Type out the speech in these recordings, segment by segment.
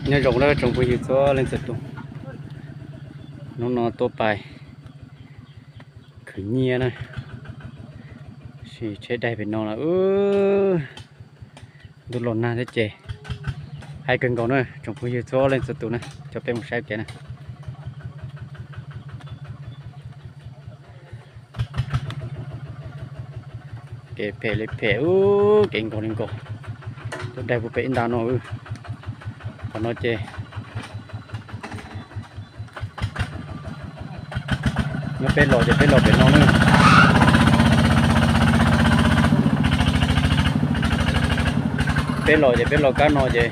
Nyob zoo na tsoom phooj ywg txhua leej txhua tus, hnub no tuaj pais khwv nyiaj na, tab sis tsheb daig pem no lawm, ntuj los nag thiab ces. Haib kawg nkaus na tsoom phooj ywg txhua leej txhua tus na, coj peb mus saib kev na. Kev phem li phem, kev nkaug li nkaug, tuaj daig puag pem ib nta no. Qhov no ces nyob peb los ces peb los pem no na. Peb los ces peb los kab no ces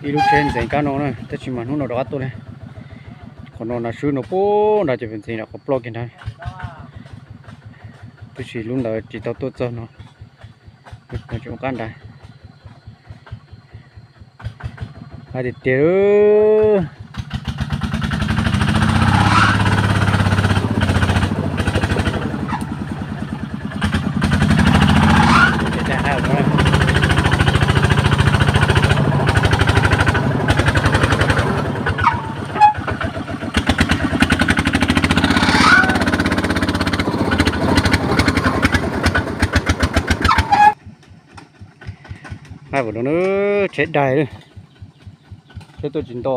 ib lub tsheb ntxeev kab no na, tab sis mas hnub no rov qab tuaj li. Qhov no na swb no puag nrad ces pes ntxeev nram qhov ploj kiag nrad, tab sis lub ntawd tsis tau tuaj txog no, tsis ua qab nrad. Haib tiag tiag. Haib, tsheb daig, tsheb tuaj tsis nto.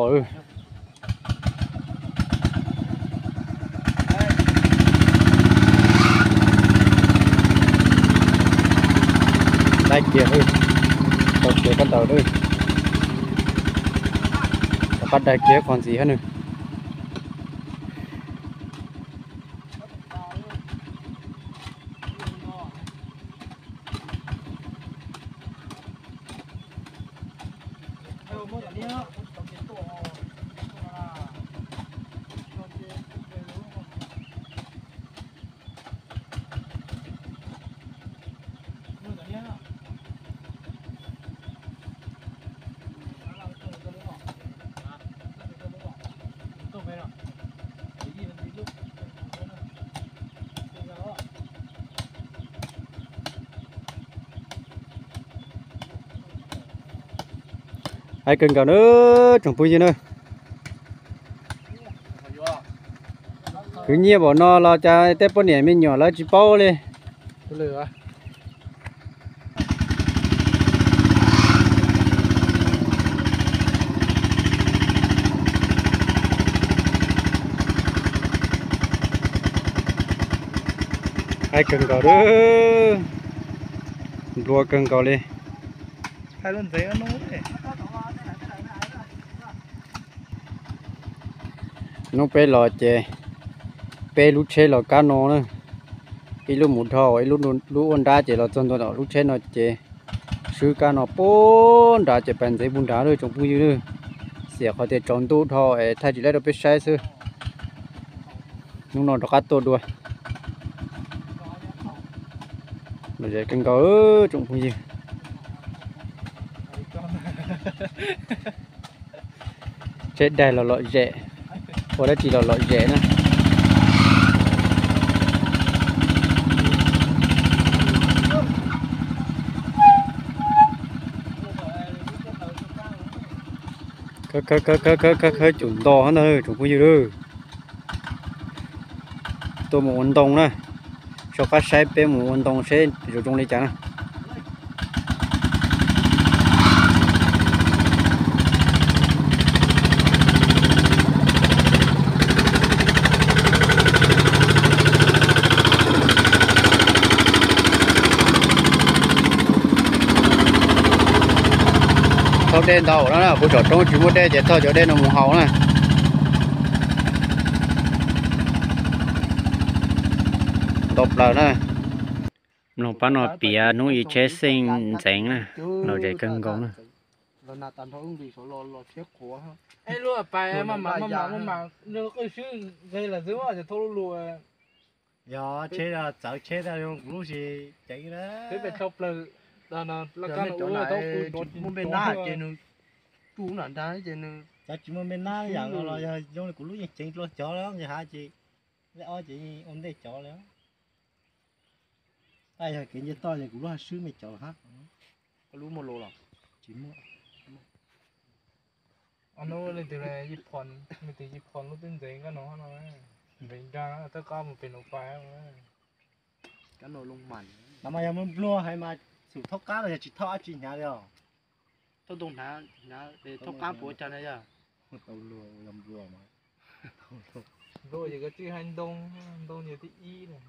Daig kiag, tau kiag kab taw, rov qab daig kiag qhov ntxiv hab nws. Haib kawg nkaus na tsoom phooj ywg na. Khwv nyiaj npaum no los cas tej poj niam me nyuam lawv tsis paub li. Haib kawg nkaus, nplua kawg nkaus li. Hnub peb los ces peb lub tsheb los kab no na, ib lub mus dhau, ib lub ua nrab ces los txog ntua tom lub tsheb no ces swb kab no puag nrad ces pais ntxeev puag nrad lawm tsoom phooj ywg. Xiam qhov tias tsaus ntuj dhau es thaij tsis laib rau peb saib xwb. Hnub no rov qab tuaj dua. Lom zem kawg nkaus tsoom phooj ywg. Tsheb daig los lom zem, ua dab tsi los lom zem na. Khawb khawb khawb khawb khawb khawb cum nto ntag tsoom phooj ywg. Tuaj mus ua ntoo na, soj qab saib peb mus ua ntoo seb zoo zoo li cas na. Thauj dej ntau na, kuv saum roob tsis muaj dej ces thauj cov dej no mus haus na. Ntau plaws na. Mloog pab no piav hnub ib tsheb xeej ntxeev na, lom zem kawg nkaus na. Yog tsheb txawv tsheb tag kuv lub si ceev na. Cov me nab ces nws tsuj nram nrad ces nws, cov tsis muaj me nab yam no los yog zoo li kuv lub yeej ceev dlua cov lawm ces hav ces lej ob ces ua ntej cov lawm. Tab yog kev nce toj ces kuv lub haj swb me cov hab. Lub muaj los tsis muaj. Ob hnub leej twg, leej twg Yij Phom lub teb ntxeev kab no no, npeev nra thawj qab mus pem Nau Pais. No mas yog nplua hais mas xum thauj qab los yog tsis thauj dab tsi hnyav li os. Thauj ntoo hnav, thauj qab puas ua cas na yog? Nplua ces koj tsis hais ntoo, ntoo ces thib ib na.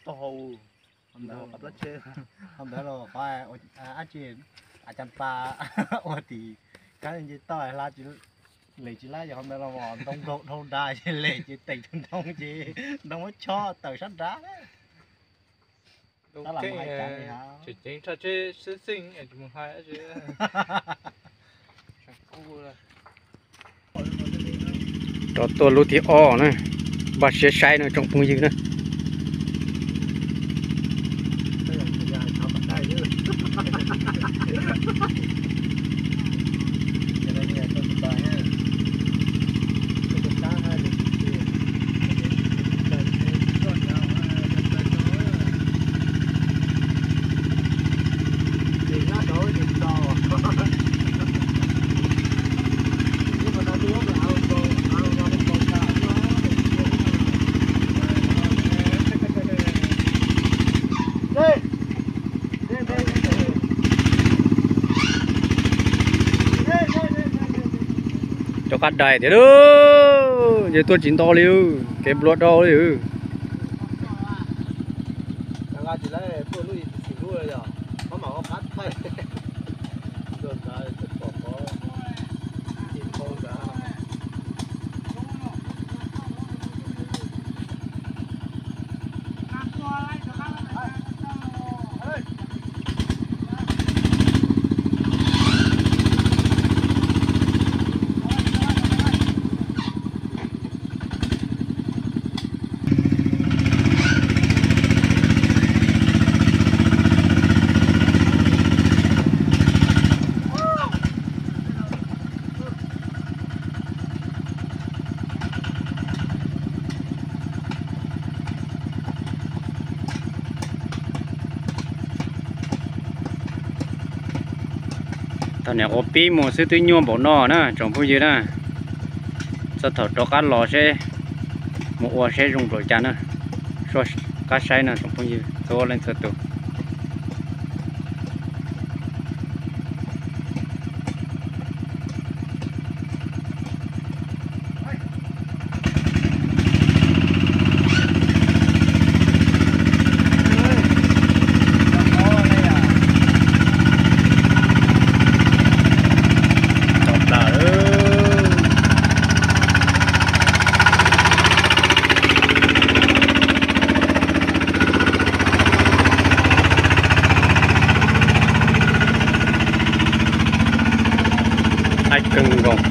Tau hau, qhov ntawd los qhov dab tsi, a cas pa ua tim kab nce toj hla, lem tsis lab yog qhov ntawd los ntoo nkaug dhau nrad ces lem ces teem tus ntoo ces ntoo muab chob tawm sab nrad. Tab lam mus hais cas li hab. Tseem ceev tshaj tsheb xwb xeej es tsis mus hais. Rov tuaj lub thib ob na, npaj siab saib no tsoom phooj ywg na. Rov qab dai thiab lauj, ces tuaj tsis nto li, kev nplua dhau li. Tau niam ua pib mus xwb twb nyuaj npaum no na tsoom phooj ywg na. Txog thaum rov qab los seb mus ua seb zoo npaum cas na. Soj qab saib no tsoom phooj ywg txhua leej txhua tus. Ais kawg nkaus.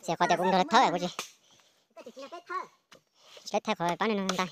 Ces qhov tias kuv nrog lawv thawb kuv tsis, tsis tau thawb qhov pab no ntag.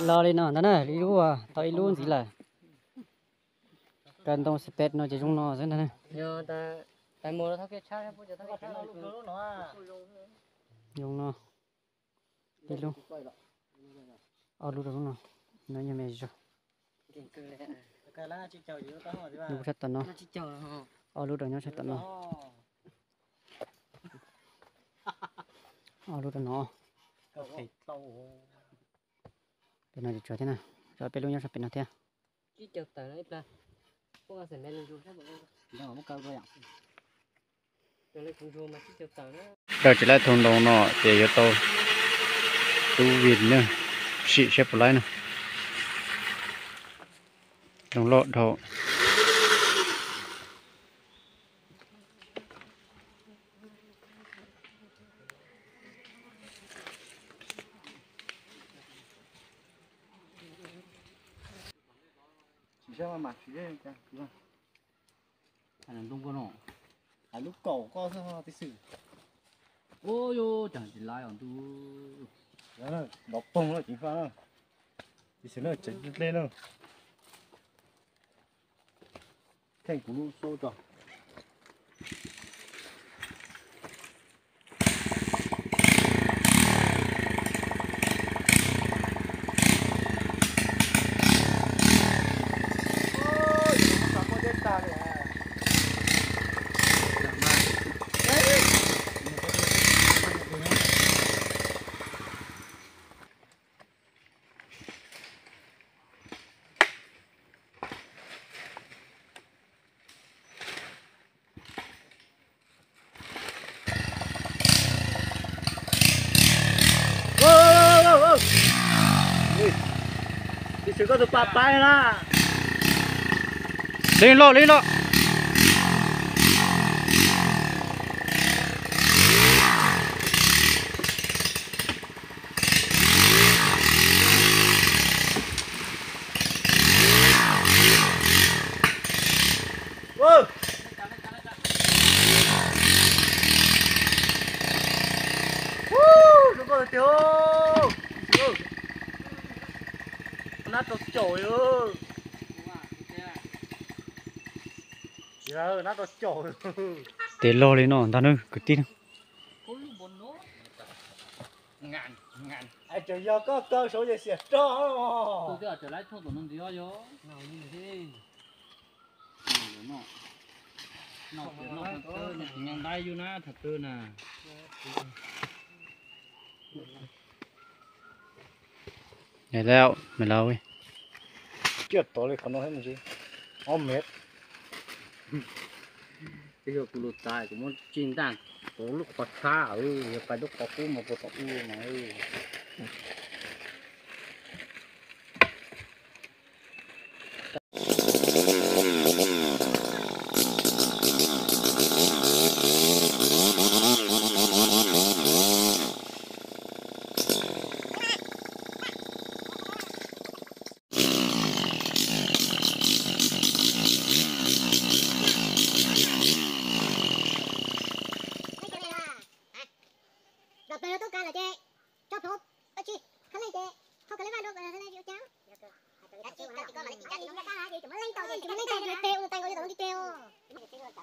Los li no ntag na, ib lub tau ib lub ntxiv lawm. Kaw ntoo xis pes no ces zoo no xwb ntag na. Zoo no. Ib lub, ob lub rau lub no, no yog me zog. Lub sab tom no, ob lub rau nyob sab tom no, ob lub rau no. Pem no tsuas tsuag thiab na, tso peb lub nyob sab pem no thiab. Tsib caug tawm no ib plag. Daws tsis laib thau ntoo no ces yuav tau tub vim na, sim saib puas laib na. Ntoo loj dhau. Tsis saib mas tsis saib. Ntoo koj no, hais lub kaum koj xwb tib xwm. Ua yuav tseem tsis laib os ntuj. Nrov poog na ceev faj na. Tib xwm na tseem dlej na. Kheej kuv lub xub tso. Tis koj tus pab pab na. Li loj li loj. Nab rau caum. Nab rau caum. Tes log li no ntag na kwv tij na. Tseem yog koj kaw saud ces xiam rog. Ciaj tod li qhov no thiab mus tsis ob mev. Twb yog kuv lus tas kuv muab tsis ntaj, kuv lub qhov tshab, yog pais lub qhov qub mas puas tau ua mas. Los pawg no tub kas lawm ces tso plhuav pab tsi, khab leej ces hau khab leej vaj dua, ua cas? Tsis muab leej tau ces tsis muab leej tau ces tes ua tais nkaus yog tau nti tes os.